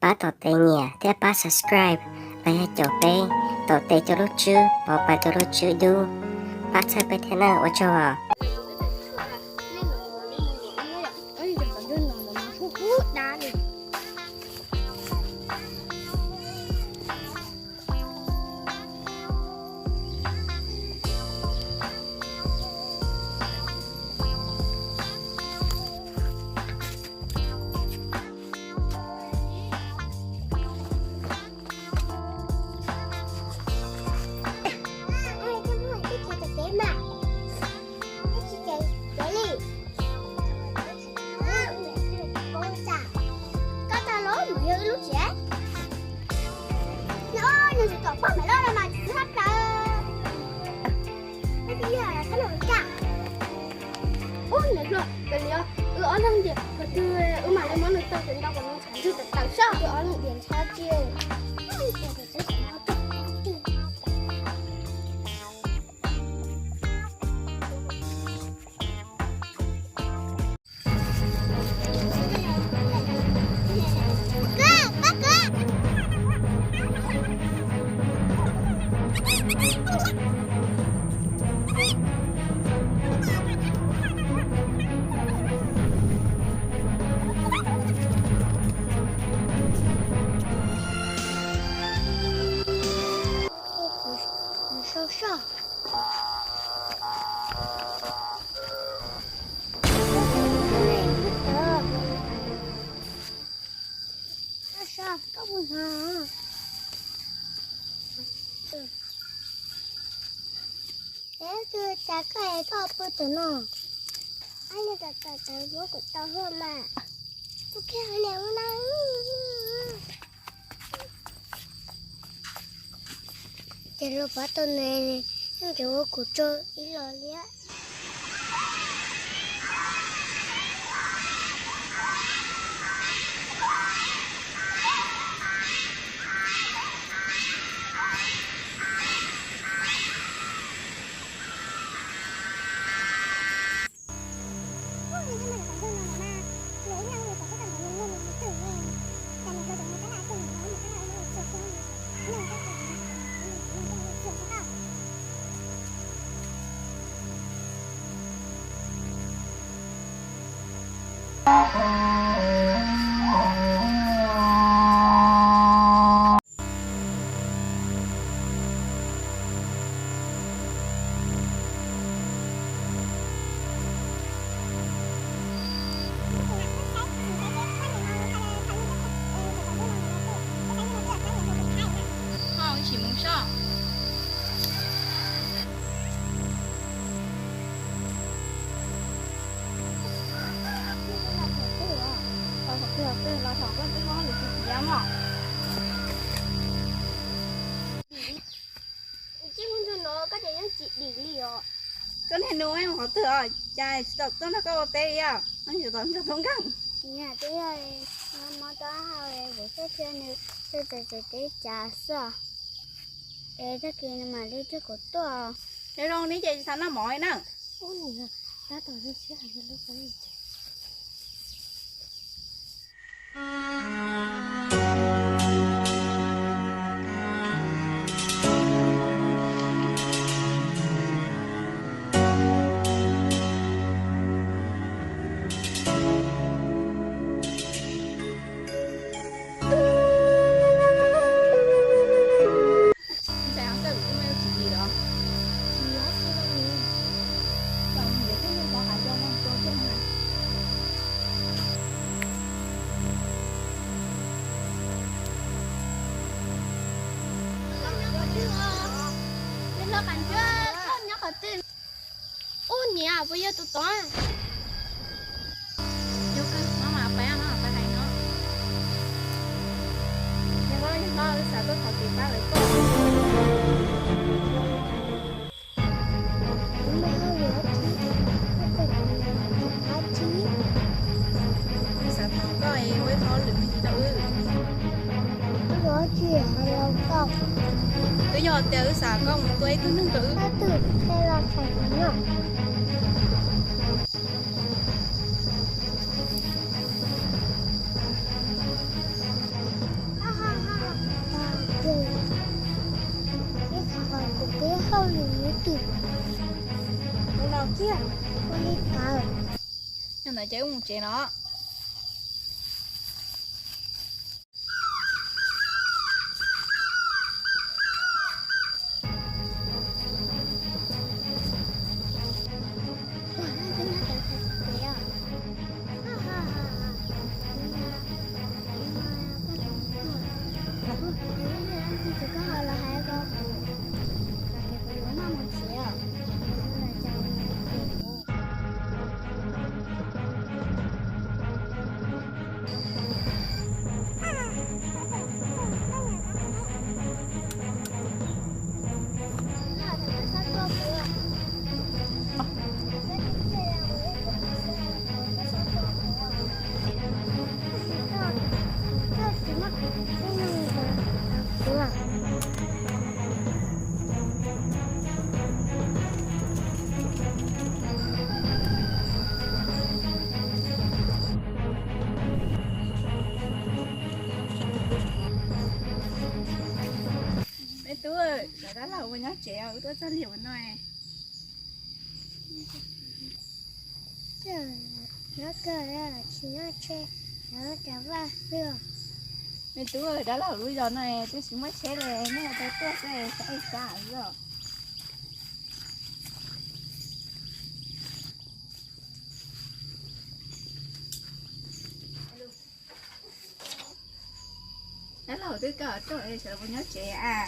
Pab tom tes nyiam thiab pab subscribe los yog caum peb tom tes cov lub tswb pov pais rau lub tswb dub. Pab txhawb peb thiab nawb, ua tsaug os. Koj tau los mus yog wb lub tsev. Nws tsis kom pog Maiv Loj los mas tsis txhob hab plaws. Ub, niam hluas, kav liam, wb ob leeg ces qhov twg wb mam li muab nws tau ces ntau kom nws tshav ntswg tawm tawm soj, wb ob leeg diam ntshab tsi. Sau soj. Sau soj, koj puas hnov? Es tus cas koj es koj pw tom no? Ab, li tom tom tawv muab kuv tau huaj mas. Tus kiag niam ua na. Ces luag pov tau nws, yeej tseem ua kuv tsaug ib los liab. Ho sim mus soj. Los thaum twg los twg, los thaum koj twb muab lwm tus tiav mog. Tsis muaj ntsuag no koj ces yeej tsis dim li os. Koj niag nus, qhov twg os, cas tsis tau tuaj nrog koj ua teb li os, nyob tom ntsuag tub nkeeg. Yog twb yog mob taub hau, kuv thiaj thiab nws tuaj txog tsev teb chaws xwb. Es tag kis nws mam li coj kuv tuaj. Nws zoo li ces tsis xav noj mov li na. Ub, nws tab tom zoo siab hais tias lub qhov li ces. Ub, niam, puas yog tus tod? Yog kawg, maj mam pais, maj mam pais hais no. Yog hlob, yog hlob, wb xav tuaj thov kev pab lawv koj. Wb xav thov koj es ua ib qho hauj lwm me ntsis rau wb. Wb yog tias wb xav koj mus tua ib tug neeg rau wb. Koj twb los txhais kuv no. Nyob ntawd ces wb mus tsev no. Me tub, cov dab laug ua nyob tsev os, wb tuaj txog liaj ua no. Nyob kawg, tsis nyob tsev, nyob rau vaj xwb. Me tub, dab laug lub zos no twb tsis muaj tsheb li, nej tau tuaj xwb xav ib xav xwb os. Dab laug twb kawm tuaj es sawv daws puas nyob tsev a?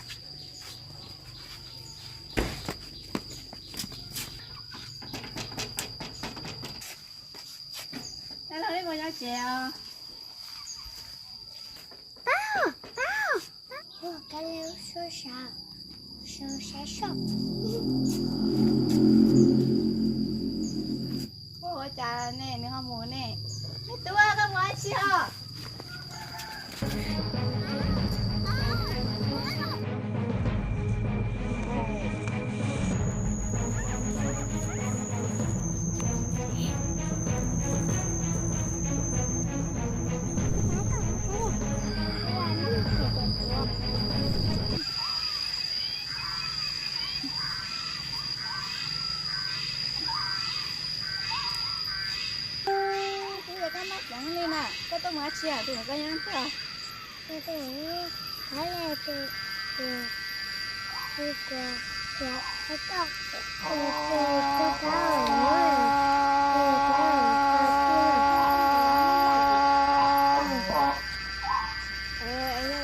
Dab laug, nej puas nyob tsev os? Pab, pab, pab. Ua ka le sua sa, sua sa so. Ua cas ne, nws ho mus ne? Me tub, koj mus dab tsi os? Koj maj ceev li na, koj tuaj mus dab tsi, tus koj nyob tuaj? Koj tuaj mus, koj le tus, tus, tus kuv, kuv, koj, tus, tus, tus koj, tus, tus, tus, tus,